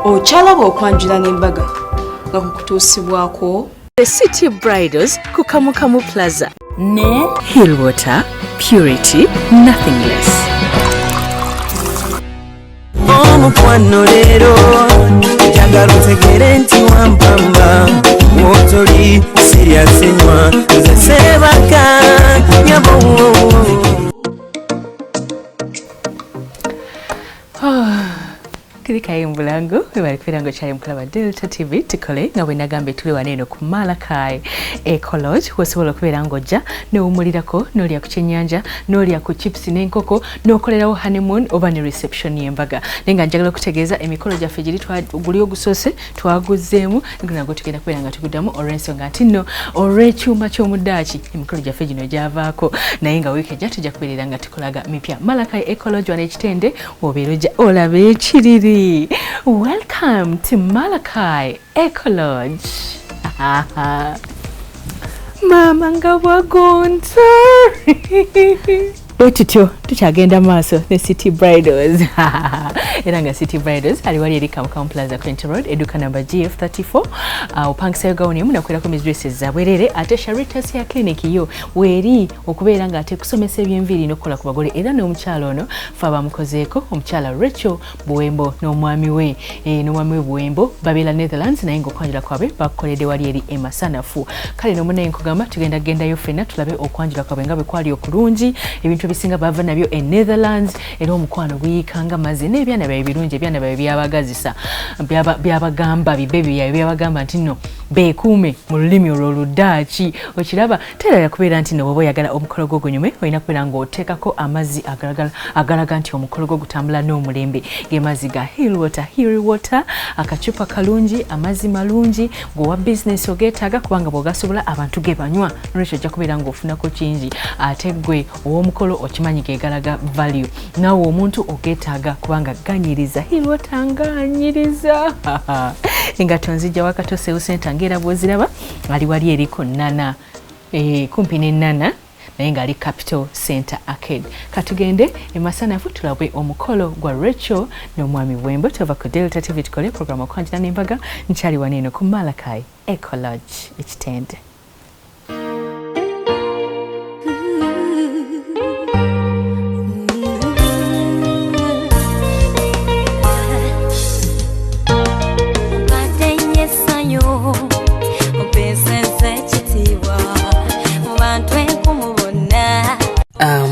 Okyalaba okwanjula n'embaga nga kukutuusibwako The City Bridals ku Kamukamu Plaza ne Hillwater, purity, nothing less. Omukwano leero njagala otegere nti wampamba wotoli sirya sinywa nze sebaka nyabo. Kirikayo mubulango webali kubeera nga okyali mukulaba Delta TV. Tukole nga bwe nagambye, tuli wano eno ku Malakai Ecolodge, wosobola okubeera ng'ojja nowumulirako, n'olya ku kyennyanja, n'olya ku chips n'enkoko, n'okolerawo honeymoon oba ne reception y'embaga. Naye nga njagala okutegeeza emikolo gyaffe giri guli ogusoose twaguzzeemu, nagwo tugenda kubeera nga tuguddamu olw'ensonga nti nno olw'ekyuma ky'omudaaki emikolo gyaffe gino gyavaako, naye nga wiiki ejja tujja kubeerera nga tukolaga mipya. Malakai Ecolodge wano ekitende obeera ojja olaba ekiriri. Welcome to Malakai Ecolodge. Maama nga bwagonza. Bwe tutyo tukyagenda maaso ne City Bridals, era nga City Bridals ali wali eri Kamukamu Plaza, Clinton Road, edduka namba GF34. Opangisayo gawuni emu nakwerako dresses zabwerere. Ate Sharitas ya clinic yo weeri okubeera nga ate kusomesa ebyenviiri n'okukola ku bagole, era n'omukyalo ono fe abamukozeeko, omukyala Rachel Buwembo n'omwami we, n'omwami we Buwembo, babeera Netherlands, naye ng'okwanjula kwabwe bakukoledde wali eri emasanafu. Kale nomunaye nkugamba tugenda gendayo ffenna tulabe okwanjula kwabwe nga bwe kwali okulungi. Ebintu ebisinga bava nabyo e Netherlands, era omukwano guyiikanga mazzi n'ebyana byabwe birungi. Ebyana byabwe byabagazisa, byabagamba bibebi byabwe, byabagamba nti nno beekuume mu lulimi olwo oluddaaki. Okiraba teera kubeera nti no bw'oba oyagala omukolo gwo gunyume, olina kubeera ng'oteekako amazzi agalaga nti omukolo gwo gutambula n'omulembe, ge mazzi ga Hill Water. Hill Water akacupa kalungi, amazzi malungi, ng'owa bizinesi ogeetaaga kubanga bw'ogasobola abantu ge banywa, nolwekyo ojja kubeera ng'ofunako kingi. Ate gwe ow'omukolo okimanyi ge galaga value, naawe omuntu ogeetaaga kubanga ganyiriza. Hill Water nganyiriza. Engatto nzijja Wakato Sales Center, ng'era bw'oziraba ali wali eriko nana, kumpi ne Nana, naye ng'ali Capital Center Arcade. Katugende emasanafu tulabe omukolo gwa Rachel n'omwami Bwembo. Tova ku Delta TV, tukole program okwanjula n'embaga. Nkyali wano eno ku Malakai Ecolodge ekitende. Mpadde nnyo essanyu, ompeesezza ekitiibwa mu bantu enkumu bonna.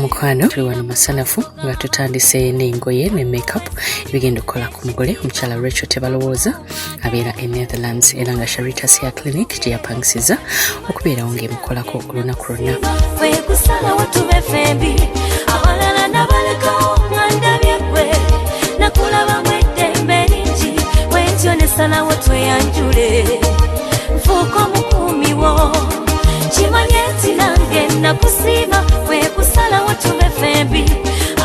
Mukwano, tuli wano masanafu nga tutandise n'engoye ne makeup ebigenda okukola ku mugole omukyala Rachel Tebalowooza, abeera e Netherlands, era nga Sharitas ya clinic gye yapangisiza okubeerawo ng'emukolako olunaku lwonna. Kwe kusalawo tube ffembi, abalala nabalekawo nga ndabye gwe, nakulabamu eddembe lingi bwentyo nesalawo tweyanjule, nfuuka omukuumi wo, kimanye nti nange nakusiima. Kwe kusalawo tube ffembi,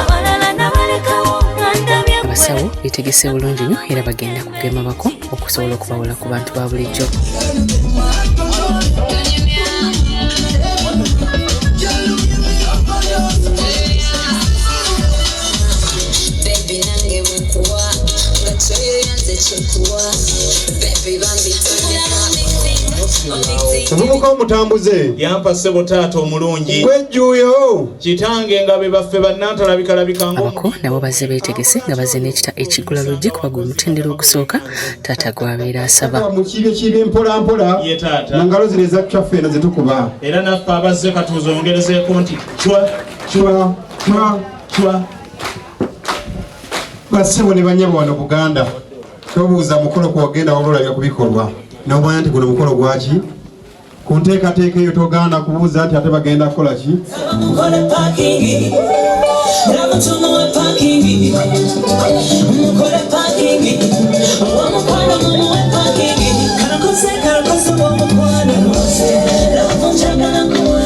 abalala nabalekawo nga ndabye gwe. Abasawo betegese bulungi nnyo era bagenda kugema bako okusobola okubawula ku bantu ba bulijjo. Baby, nange bwenkuwa nga kyoyoyanze kyekuwa, baby bambi tondeka. Omuvubuka omutambuze. Yampa ssebo taata omulungi. Gwejjuuyo. Kitange nga be baffe bannantalabika Abako nabo bazze beetegese nga bazze n'ekita ekiggula luggi, kuba gwe mutendera ogusooka taata gw'abeera asaba. Mukiibye kiibye mpola mpola. Ye taata. Mu ngalo zino ezacwaffe eno zetukuba. Era naffe abazze katuzongerezeeko nti cwa. Cwa cwa. Cwa. Bassebo ne banyabo, wano Buganda tobuuza mukolo kwogenda, wabula olabya kubikolwa nomanya nti guno mukolo gwaki. Ku nteekateeka eyo togaana kubuuza nti ate bagenda kukola ki? Mukole parking, namutumuwe parking, mukole parking, owomukwano mumuwe parking, karakoze karakoze owomukwano, love njagala nkuwe.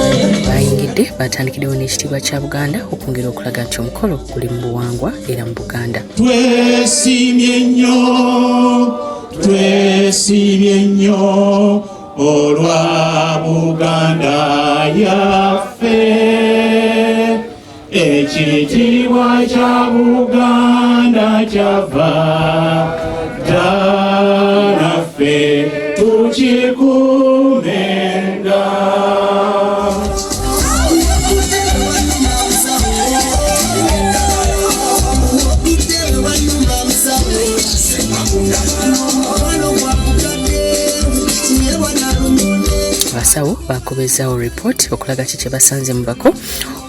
Bayingidde batandikiddewo n'ekitiibwa kya Buganda okwongera okulaga nti omukolo guli mu buwangwa era mu Buganda. Twesiimye nnyo, twesiimye nnyo olwa Buganda yaffe, ekitiibwa kya Buganda kyava dda. yaffe tukikuumenga. Abasawo bakobezaawo ripooti okulaga ki kye basanze mu bako,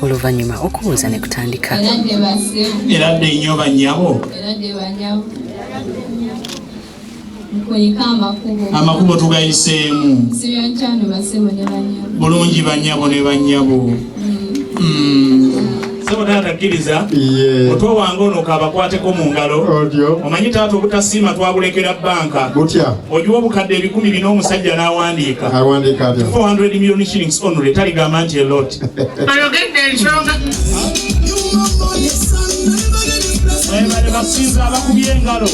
oluvannyuma okubuuza ne kutandika. Era dde nnyo bannyabo. Amakubo tugayiseemu bulungi bannyabo ne bannyabo. Sebo taata kkiriza muto wange ono kabakwateko mu ngalo. Omanyi taata obutasiima twabulekera bbanka ogiwa obukadde 4000 omusajja n'awandiika 400 million shillings only, taligamba nti a lot. Ayogedde ensonga. Mwebale basinza abakubye engalo.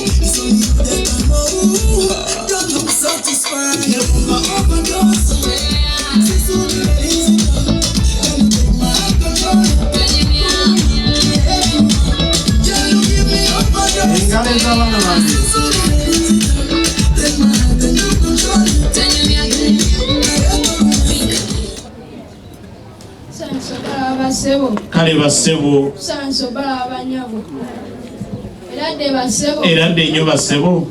Engalo ez'abaana bange. Kale bassebo. Era dde nnyo bassebo.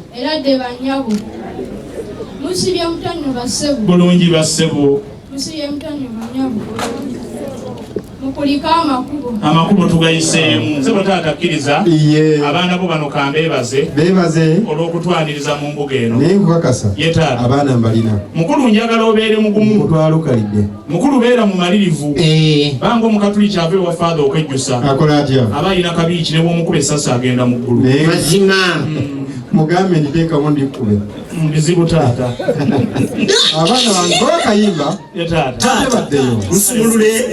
Bulungi bassebo. Amakubo tugayiseemu. Sebo taata kkiriza abaana bo bano kambeebaze beebaze olw'okutwaniriza mu mbuga eno. Naye nkukakasa ye taata abaana mbalina. Mukulu njagala obeere mugumu. Mutwalukalidde. Mukulu beera mumalirivu. Banga omukatuliki ava ewa faatha okwejjusa. Akola atya? Aba alina kabiiki ne bw'omukuba essasi agenda mu ggulu. Mazima. Mugambe nditeekamu ndikube. Bizibu taata. Abaana bange bakayimba. Ye taata. Ate baddeyo. Lusumulule.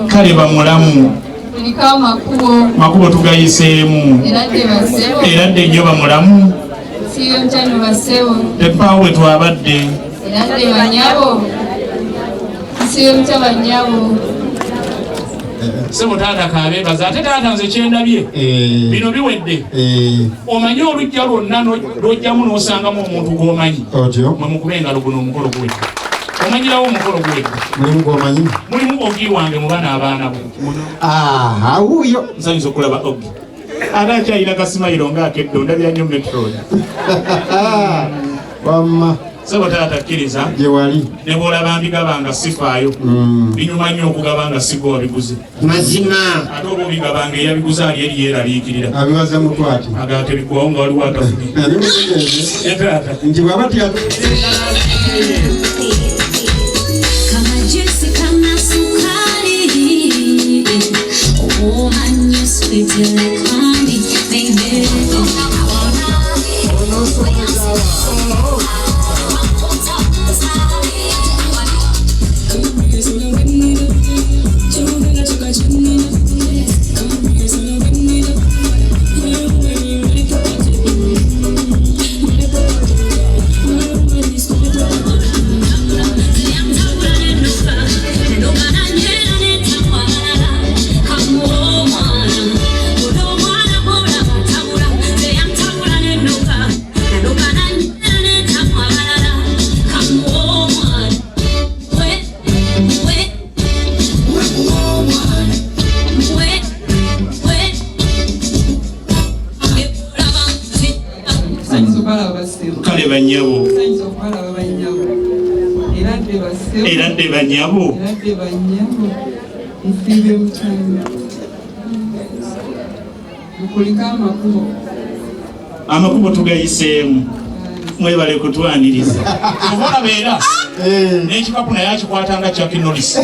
Kale bamulamu. Makubo tugayiseemu. Era dde nnyo bamulamu. Teppaawo we twabadde. Sebo taata kabeebaza ate taata nze kyendabye bino biwedde. Omanyi oluggya lwonna lw'ojjamu n'osangamu omuntu gw'omanyi. Mwe mukube engalo guno omukolo guwedde. Omanyirawo omukolo guwedde. Mulimu gw'omanyi? Mulimu Ogi wange mu bana abaana bo. Wuuyo. Nsanyusa okulaba Ogi. Ate akyalina kasimayiro ng'akeddo ndabya nnyo Metro. Wamma. Sebo taata kkiriza. Gye wali. Ne bw'olaba mbigaba nga sifaayo. Binyuma nnyo okugaba nga si gwe wabiguze. Mazima. Ate oba obigaba nga eyabiguze ali eri yeeraliikirira. Abibaza mutwe ati. Agala tebigwawo nga waliwo atafunye. Ye taata. Nti bw'aba Kama juisi kama sukari, woman you sweet like honey, baby. Kale bannyabo. Era dde bannyabo. Amakubo tugayiseemu. Mwebale kutwaniriza. Oba olaba era N'ekikapu naye akikwata nga Chuck Norris.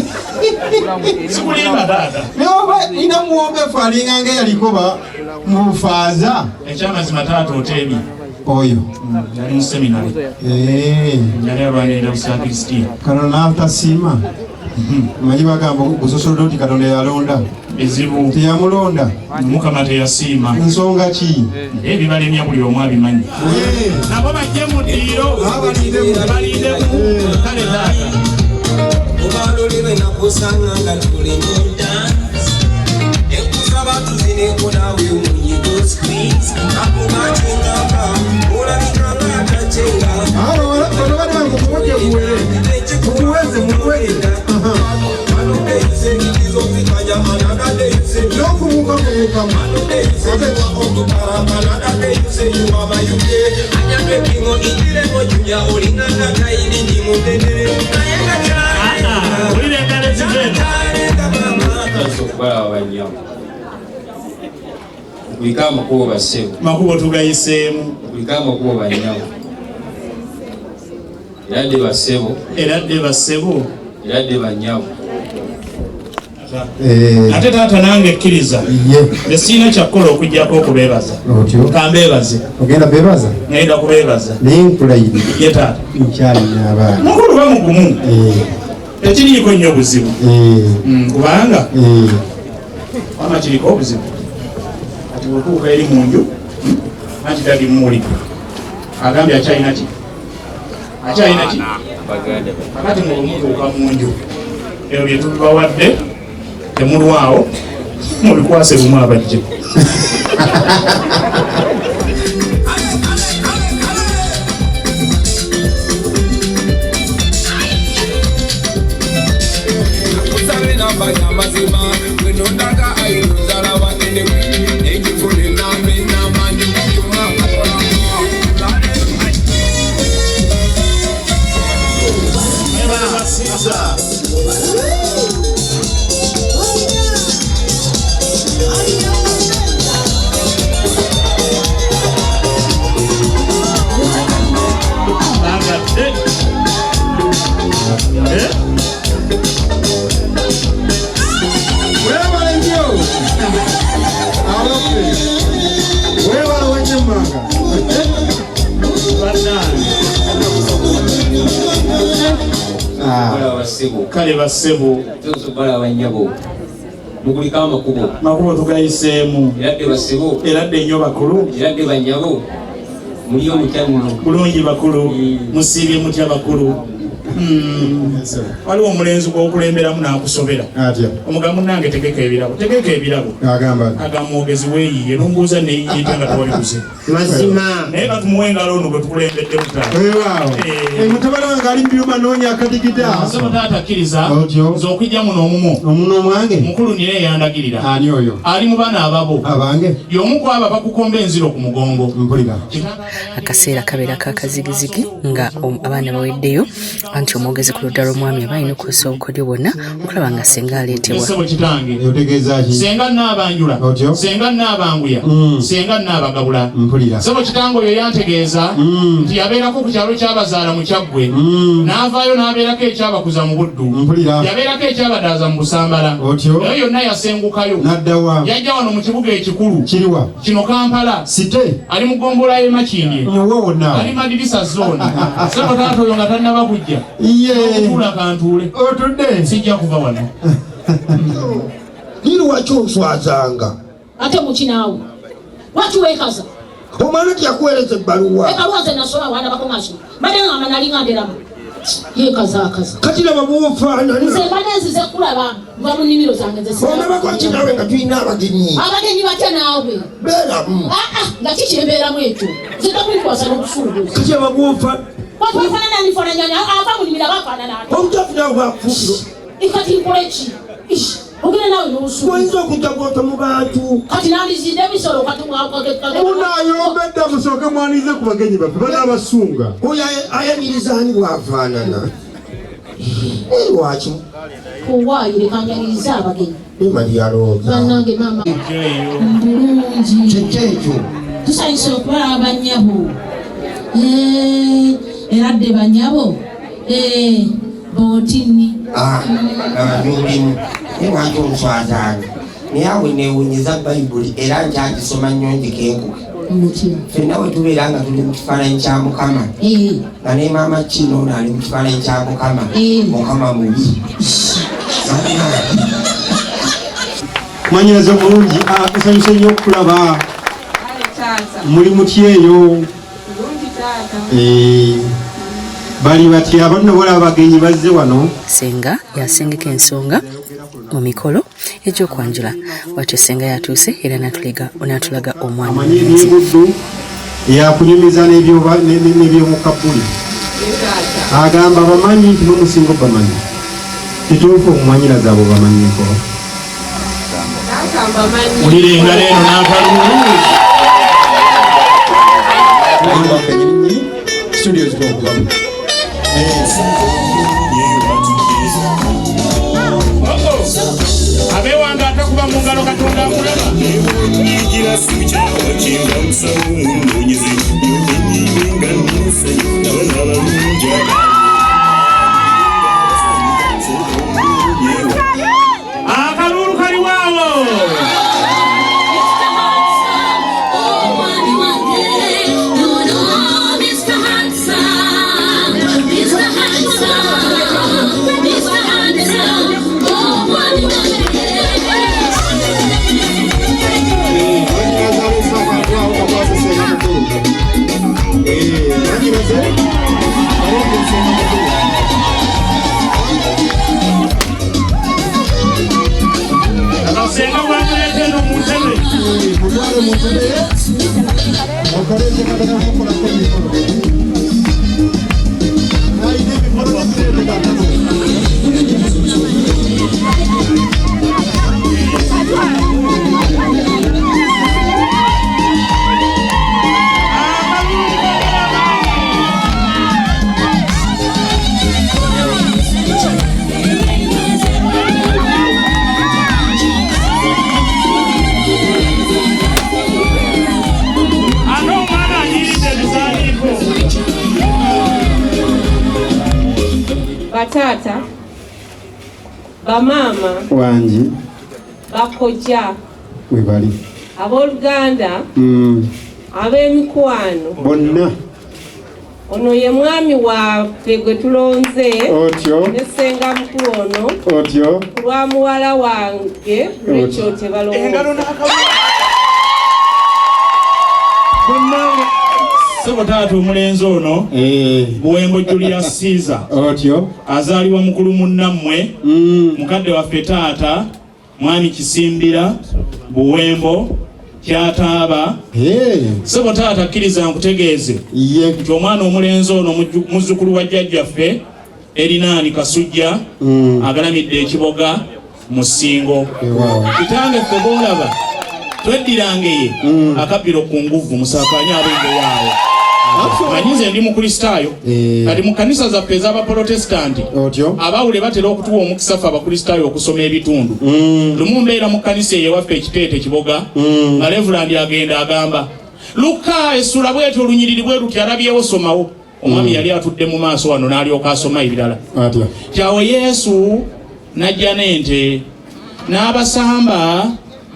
Sikulimba taata. Naye oba nina muwombeefu alinga nga eyaliko ba mu bufaaza. Ekyamazima taata oteebye. Oyo. Yali mu seminary. Yali alwanirira busakrisitiya. Kano n'atasiima. Manyi bagamba busosolodoti Katonda yalonda. Bizibu. Teyamulonda. Mukama teyasiima. Nsonga ki? Naye ebibalemya buli omu abimanyi. Nabo bajje mu ddiiro. Balindemu. Kale taata. Obaloli lwe nakusanga nga tuli mu dance. Enkusaba tuzineko naawe omunyigo squeeze. Akuba kyengamba, olabika nga takyenga. Bano bali bangu kumujje kuwere. Mukuweze mukuweze. N'okubuuka kubuukamu. Wulira engalo eziva eno. Okubalaba bannyabo. Kuliko amakubo bassebo. Makubo tugayiseemu. Kuliko amakubo bannyabo. Era dde bassebo. Era dde bassebo. Era dde bannyabo. Ate taata nange kkiriza. Nze sirina kyakukola okuggyako okubeebaza. Kambeebaze. Ogenda beebaza? Ngenda kubeebaza. Naye nkulayirira. Ye taata. Nkyalina abaana. Mukulu ba mugumu. Tekiriiko nnyo buzibu. Kubanga wama kiriko obuzibu. Kati bw'otuuka eri mu nju, anti dadi mmuwulidde. Agambye akyalina ki? Akyalina ki? Kakati mwe bwe mutuuka mu nju, ebyo bye tubawadde temulwawo mubikwase lumu abajje. Nkusabe namba y'amazima bwe nondaga ayinzala wanene ekifune namba enamba ndikuyuma. Bagadde. Eh? Weebale nnyo. Abaffe. Weebale wanyemmanga. Bannange. Balaba bassebo. Kale bassebo. Tuzo balaba bannyabo. Mukuliko amakubo. Makubo tugayiseemu. Era dde bassebo. Era dde nnyo bakulu. Era dde bannyabo. Muliyo mutya muno. Bulungi bakulu. Musiibye mutya bakulu. Waliwo omulenzi gw'okulemberamu n'akusobera. Atya? Omugambo munnange tegeka ebirabo. Tegeka ebirabo. Agamba. Agamba mwogezi weeyiye n'ombuuza neeyiye nga tewabiguze. Mazima. Naye katumuwe engalo ono gwe tukulembeddemu taata. Weewaawo. Mutabani wange ali mu byuma noonya akadigida. Ssebo taata kkiriza. Otyo. Nze okujja muno omumwo. Omuno omwange? Mukulu nina eyandagirira. Ani oyo? Ali mu bana ababo. Abange? Y'omu ku abo abakukomba enziro ku mugongo. Mpulira. Akaseera kabeera kakazigizigi nga abaana baweddeyo, anti omwogezi ku ludda lw'omwami aba alina okukozesa obukodyo bwonna okulaba nga ssenga aleetebwa. Ssebo kitange. Otegeeza ki? Senga nnaabanjula. Otyo. Senga nnaabanguya. Senga nnaabagabula. Mpulira. Ssebo kitange oyo yantegeeza nti yabeerako ku kyalo ky'abazaala mu Kyaggwe. N'avaayo n'abeerako ekyabakuza mu Buddu. Mpulira. Yabeerako ekyabadaaza mu Busambala. Otyo. Naye yonna yasengukayo. N'adda wa? Yajja wano mu kibuga ekikulu. Kiriwa? Kino Kampala. Site. Ali mu ggombolola y'e Makindye. Nyowe wonna. Ali Madirisa zone. Ssebo taata oyo nga tannaba kujja. Iye. Okutuula kantuule. Otudde. Sijja kuva wano. Liri lwaki onswazanga? Ate muki naawe? Lwaki weekaza? Omwana teyakuweereza ebbaluwa? Ebbaluwa nze nasoma wandabako nga nsoma. Mbadde ngamba nali nga nderamu. Yeekaza akaza. Kati laba bw'ofaanana. Nze mbadde nzize kulaba nva mu nnimiro zange nze siraba. Ondabako ki naawe nga tulina abagenyi? Abagenyi batya naawe? Beeramu. Ah, ah, nga ki kyembeeramu ekyo? Nze takulikwasa n'okusuubuza. Kati laba bw'ofaanana. Wati wafaanana nifaananya ava mu nnimiro aba afaanana atya? Obutafu naawe bwakufuukira. Kati nkole ki? Ish, ogenda naawe n'osuubuza. Oyinza okujja bw'otyo mu bantu. Kati nandizidde ebisolo kati Munayombedda musooke mwanirize ku bagenyi baffe banaabasunga. Oyo ayaniriza ani bw'afaanana? Lwaki? Owaayi leka njanirize abagenyi. Maria Rosa. Bannange maama. Bulungi. Kiki ekyo? Tusanyuse okubalaba bannyabo. Era dde bannyabo. Eh, botini. Ah, nyulimu naye lwaki onswazaani naye awe newunyiza bayibuli era nkyagisoma nnyo ngikenkuke ffenna bwe tubeera nga tuli mu kifaananyi kya mukama nga ne maama kino ono ali mu kifaananyi kya mukama mukama mubi. Mwanyinaze omulungi, nsanyuse nnyo okukulaba. Muli mutya eyo? Eh, bali batya banno? Bola abagenyi bazze wano. Senga yasengeka ensonga mu mikolo egy'okwanjula. Bwatyo senga yatuuse era n'atulaga omwana amanyi omulenzi. Ebyebuddu yakunyumiza n'ebyomukabbuli agamba bamanyi nti mwe musinga obamanyi kituufu. Omwanyinaze abo bamanyiko. Wulira engalo eno n'akalulu. Waffe nyininyini studios gokubamu. Abewange atakuba mu ngalo Katonda akulaba. Nyigira sikyalo musawo munonyeze nga nusayo nabana abalungi. Akalulu kaliwaawo. Mr. Handsome, omwami wange. No, no, Mr. Handsome, Mr. Handsome, Mr. Handsome, omwami wange. Mwanyinaze abesaaka awo kakwase senga mukulu. Mwanyinaze aleeta ensenga mukulu. Senga bwamuleeta eno mu ntebe. Mutwale mu ntebe ye okole enteekateeka y'okukolako emikolo. Alina emikolo gikuteekateeka. Ate omwana anyiridde ebisaaniiko. Bataata, bamaama, Wangi. Bakojja, Webali. abooluganda, ab'emikwano, Bonna. Ono ye mwami waffe gwe tulonze Otyo. ne ssenga mukulu ono Otyo. ku lwa muwala wange Rachel Tebalowooza. Sebo taata, omulenzi ono Buwembo Julius Caesar. Otyo. Azaalibwa mukulu munnammwe, mukadde waffe taata mwami Kisimbira Buwembo Kyataaba. Sebo taata, kkiriza nkutegeeze nti omwana omulenzi ono muzzukulu wa jjajjaffe Erinaani Kasujja agalamidde ekiboga mu Ssingo. Kitange ffe boolaba tweddirangeye akabbiro ku nguvu musaakanye ab'engeyaawo. Manyi nze ndi mukristaayo, kati mu kanisa zaffe ez'abaprotesitanti abawule batera okutuwa omukisa ffe abakristaayo okusoma ebitundu. Lumu mbeera mu kanisa eyo ewaffe ekiteete Kiboga, nga reverend agenda agamba Luka essula bweti olunyiriri bwe luti alabyewo somawo. Omwami yali atudde mu maaso wano n'alyoka asoma ebirala. Atya? Kyawe Yesu n'ajja n'ente n'abasamba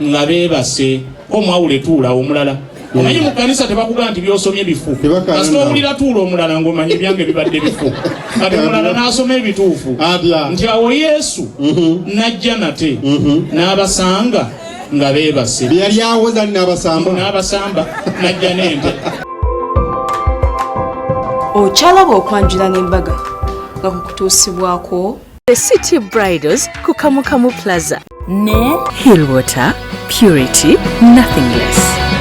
nga beebase. Omwawule tuula omulala. Omanyi mu kanisa tebakugaa nti byosomye bifu. Kasita owulira tuula omulala ng'omanyi ebyange bibadde bifu. Kati omulala n'asoma ebituufu nti awo Yesu n'ajja nate n'abasanga nga beebase. Byeyali awoza ali n'abasamba. N'abasamba n'ajja n'ente. Okyalaba okwanjula n'embaga nga kukutuusibwako The City Bridals ku Kamukamu Plaza ne Hillwater, purity, nothing less.